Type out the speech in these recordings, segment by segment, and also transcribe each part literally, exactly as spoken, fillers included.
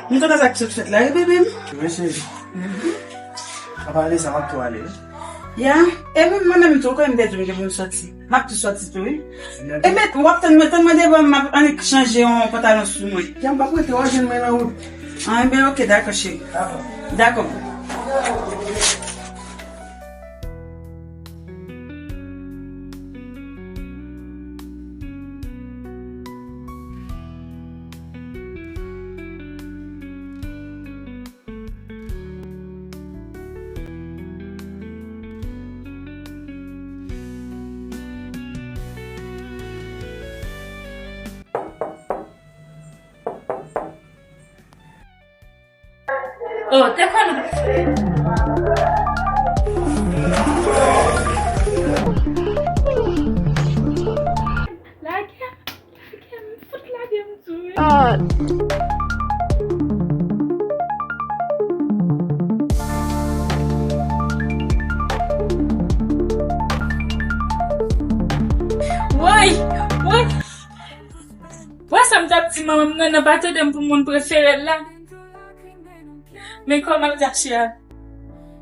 M kontan sa k sot fèt la, wi, bebe m. Wi, cheri. Apa ale sa, m ap tou ale, wi. Ya, e mwen, mwen menm tou, ou konnen m te di w m gen pou m soti. M ap tou soti tou, wi. Ebyen, w ap tann mwen, tann mwen devan, m ap annik chanje yon pantalon sou mwen. Ya, m p ap rete, w a jwenn mwen nan wout. Ah, ebyen, oke, dakò, cheri. Dakò. Dakò. Oh, te konn. Lage m, lage m, fout lage m tou, wi. Woy! Woy! Wè sa m t ap di manman m nan, nan pa tande m pou moun prefere l la. Men kòman l gache a.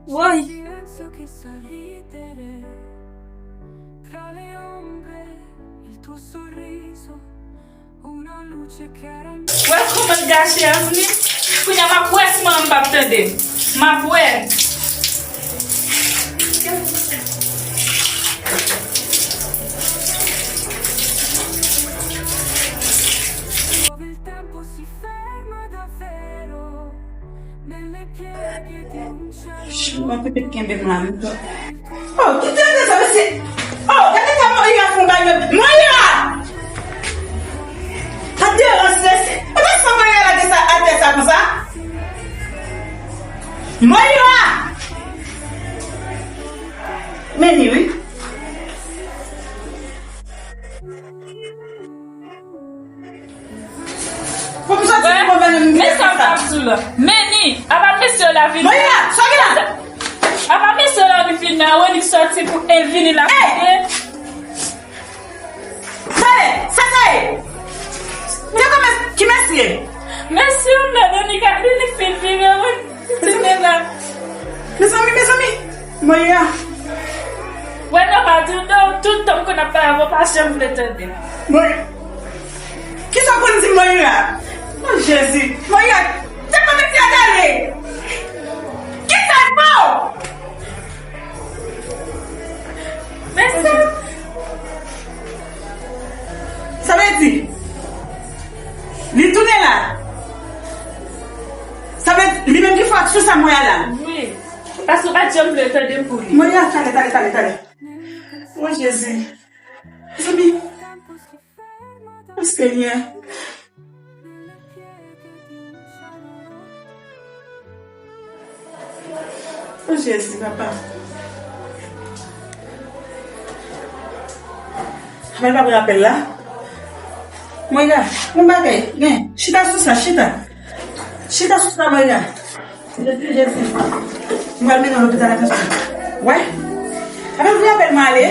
Woy! Wè kòman l gache a, zanmi. Kounye a m ap wè si manman m p ap tande m. M ap wè. Ch, mwen pipit kenbe m la menm. Oh, kite atè sa, mesye. Oh, gade sa Moira fè yon bagay. Moira! Sa deranje, mesye. E pa sa Moira lage sa atè sa konsa? Moira! Men li, wi. Fò m soti pou mwen menm. Men sa m t ap di w la. Men ni, apa mesye yo la vin. Moira, sa gen la? Apa mesye yo la vin vin la, Wendy soti pou e vini la. Hey! Sa ye, sa sa ye? Te kòman ki mesye? Mesye yo la, Donika, li, li fin vini, Wendy. Mezanmi, mezanmi, mezanmi. Moira. Wè, non, pa di w non, tout tan m konn ap pale avè w, pa janm vle tande. Moira. Kisa w konn di Moira? Oh, Jezi. Moira, te konn di a dale. Kisa l fè w? Men sa. Sa vle di, li tounen la. Sa vle di, li menm ki fè aksyon sa Moira la. Wi. Paske w pa t janm vle tande m pou li. Moira, tande, tande, tande, tande. O Jezi. Mezanmi. O Senyè. O Jezi, papa. Mwen pa pran apèl la. Moira, yon bagay, gen, chita sou sa, chita. Chita sou sa, Moira. Jezi, Jezi. M pral mennen w lopital, atansyon. Wè? Apèl pou apèl mwen ale.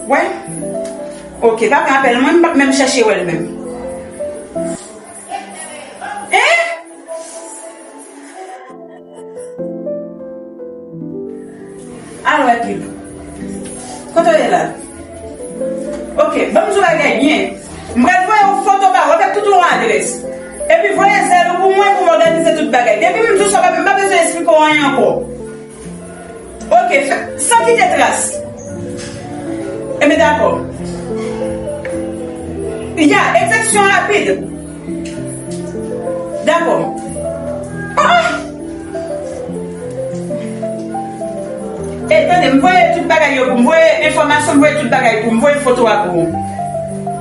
Wè? Oke, pa pran apèl mwen, m p ap menm chèche wè l menm. Hein? Al wè Pib. Kote w ye la? Oke, ban m di w bagay byen. M pral voye yon foto ba w avèk tout yon adrès. Epi voye zèl ou pou mwen pou m òganize tout bagay. Depi m di w sa, m pa bezwen esplike w anyen ankò. Oke, fè, san kite tras. Enben, dakò. Ya, egzekisyon rapid. Dakò. Ah! E, tande, m voye tout bagay yo pou m voye enfòmasyon, m voye tout bagay pou m voye foto a pou ou.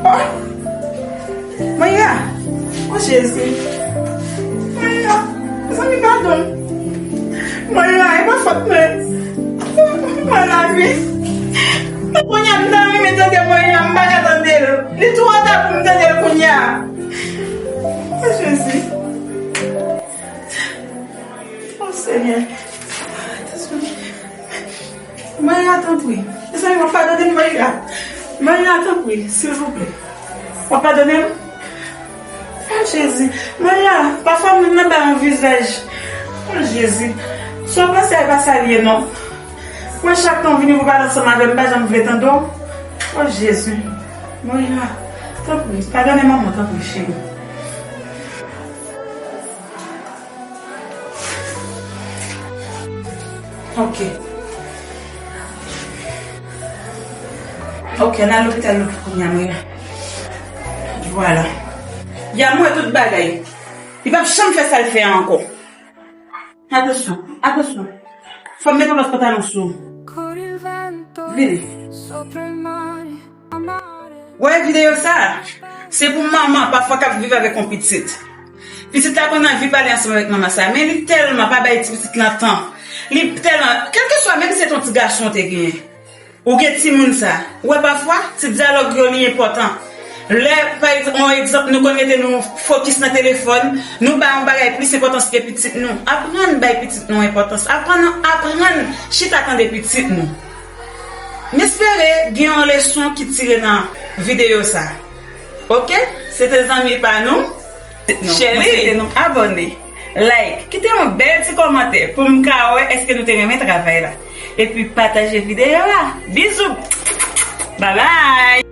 Ah! Moira. O Jezi. Moira. Mezanmi, padon. Moira, e pa fòt mwen. Mwen lavi. Kounye a, m ta renmen tande Moira, m pa ka tande l. Li twò ta pou m tande l kounye a. O Jezi. O Senyè. Moira, tanpri. Mezanmi, w ap padone m, Moira? Moira, tanpri, silvouplè. W ap padone m? Jezi, Moira, pafwa moun nan ba yon vizaj. O Jezi, sa w panse a e pa sa l ye non. Mwen chak tan w vini pou pale ansanm avè m, m pa janm vle tande w. O Jezi, Moira, tanpri, padone manman, tanpri cheri. Ok. Ok, ann al lopital nou kounye a, Moira. Vwala. Y a mwen tout bagay. Li p ap janm fè sa l fè a ankò. Atansyon, atansyon. Fò m mete yon lòt pantalon sou ou. Vini. Wè videyo sa a? Se pou manman pafwa k ap viv avèk yon pitit. Pitit la konn anvi pale ansanm avèk manman sa, men li tèlman pa bay ti pitit lan tan. Li tèlman, kèlkeswa, menm si se t yon ti gason w te genyen, ou gen timoun sa, ou wè pafwa, ti dyalòg yo li enpòtan. Lè, pa egzanp, yon egzanp, nou konn mete nou fokis nan telefòn, nou bay yon bagay plis enpòtans ke pitit nou. Aprann bay pitit nou enpòtans. Aprann, aprann chita tande pitit nou. M espere gen yon leson ki tire nan videyo sa. Ok? Se te zanmi pa nou. Cheri, abòne, like, kite yon bèl ti kòmantè pou m ka wè èske nou te renmen travay la. Epi pataje videyo a. Bizou! Babay!